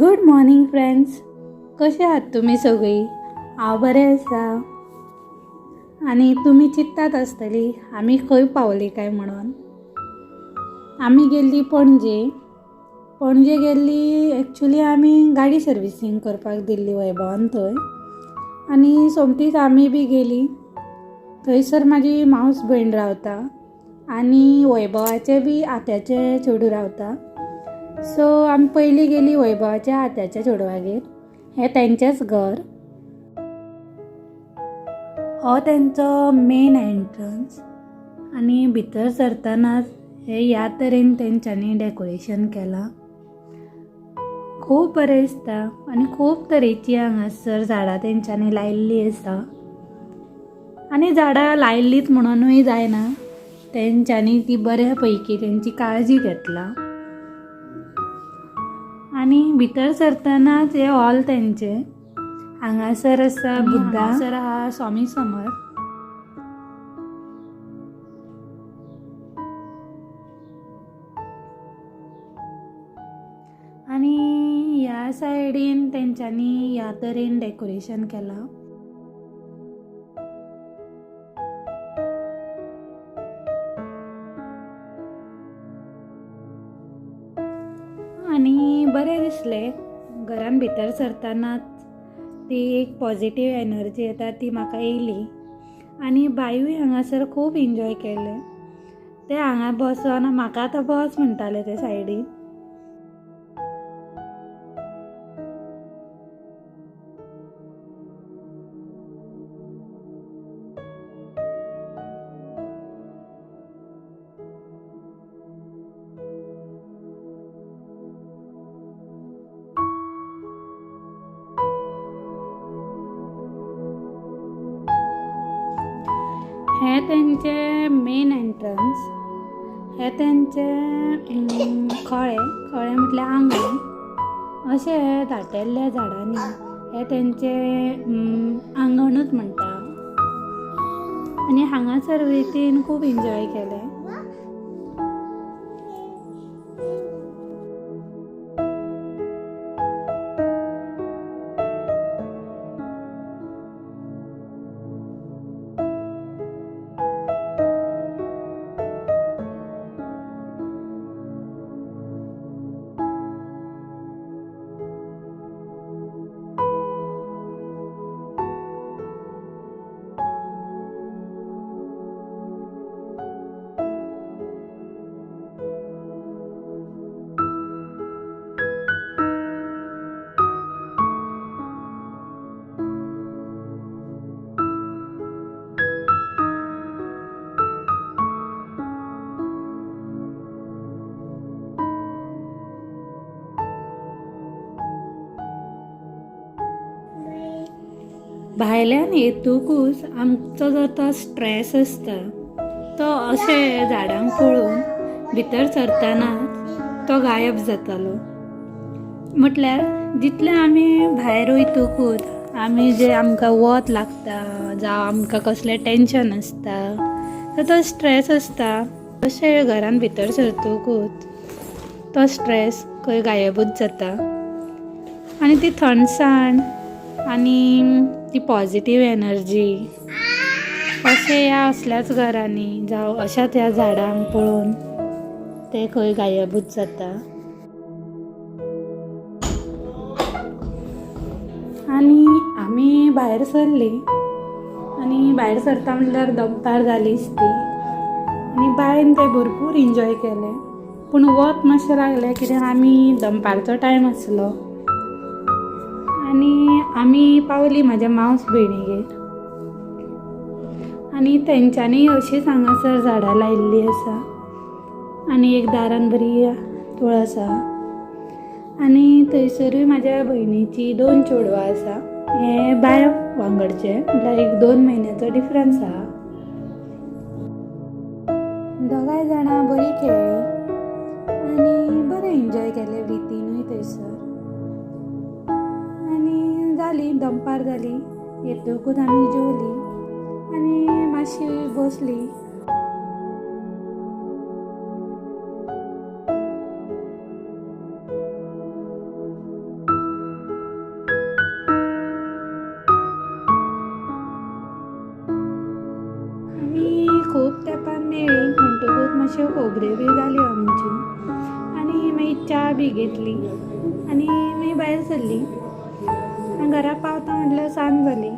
Good morning friends, कशे आहात तुमी सगळीं? हांव बरें आसा. आनी तुमी चिंततात आसतली आमी खंय पावली काय म्हणून. आमी गेल्ली पणजे. पणजे गेल्ली एक्चुली आमी गाडी सर्विसींग करपाक दिल्ली वैभवान थंय. आनी सोमतीच आमी बी गेली. थंयसर म्हाजी मावस भयण रावता आनी वैभवाचे बी आत्याचे चेडूं रावता. सो आमी पयलीं गेली वैभवाच्या आत्याच्या चेडवागेर. हें तेंचेंच घर. हो तेंचो मेन एंट्रन्स आनी भितर सरतनाच हे ह्या तरेन तेंच्यांनी डेकोरेशन केलां. खूब बरें दिसता आनी खूब तरेची हांगासर झाडां तेंच्यांनी लायिल्लीं आसा. आनी झाडां लायिल्लींच म्हणूनय जायना, तेंच्यांनी ती बऱ्या पैकी तेंची काळजी घेतला. आनी भितर सरतनाच हे हॉल तेंचे. हांगासर आसा बुद्धा, हांगासर आहा स्वामी समर्थ. आनी ह्या सायडीन तेंच्यांनी ह्या तरेन डेकोरेशन केलां. आनी बरें दिसलें. घरान भितर सरतनाच ती एक पॉजिटीव एनर्जी येता ती म्हाका येयली. आनी बायूय हांगासर खूब एन्जॉय केलें. ते हांगा बसोन म्हाका आतां बस म्हणटाले ते सायडीन. हे तेंचे मेन एंट्रन्स. हे तेंचे खळे खळे म्हटल्यार आंगण. अशें हे दाटेल्ल्या झाडांनी हे तेंचे आंगणूच म्हणटा. आनी हांगासर वयतीन खूब एन्जॉय केलें. भायल्यान येतकूच आमचो जो तो स्ट्रेस आसता तो अशें झाडांक पळोवन भितर सरतनाच तो गायब जातालो. म्हटल्यार जितलें आमी भायर वयतकूच आमी जे आमकां वत लागता जावं आमकां कसलें टेंशन आसता तर तो स्ट्रेस आसता अशें घरान भितर सरतकूच तो स्ट्रेस खंय गायबूच जाता. आनी ती थंडसाण आनी ती पॉजिटीव एनर्जी अशें ह्या असल्याच घरांनी जावं अशाच ह्या झाडांक पळोवन ते खंय गायबूच जाता. आनी आमी भायर सरली आनी भायर सरता म्हणल्यार दनपार जालीच ती. आनी बायन ते भरपूर एन्जॉय केलें. पूण वत मातशें लागलें कित्याक आमी दनपारचो टायम आसलो. आनी आमी पावली म्हाज्या मावस भयणीगेर. आनी तेंच्यांनी अशीच हांगासर झाडां लायिल्लीं आसा. आनी एक दारान बरी तुळस आसा. आनी थंयसरूय म्हाज्या भयणीची दोन चेडवां आसा. हे बाय वांगडचे म्हटल्यार एक 2 म्हयन्याचो डिफरन्स आहा. दोगांय जाणां बरी खेळ्ळी आनी बरें एन्जॉय केलें रितीनूय थंयसर. आनी जाली दनपार जाली येतकूच आमी जेवली आनी मातशी बसली. मातश्यो खबऱ्यो बी जाल्यो आमच्यो आनी मागीर च्या बी घेतली आनी मागीर भायर सरली. घरा पावता म्हटल्यार सांज जाली.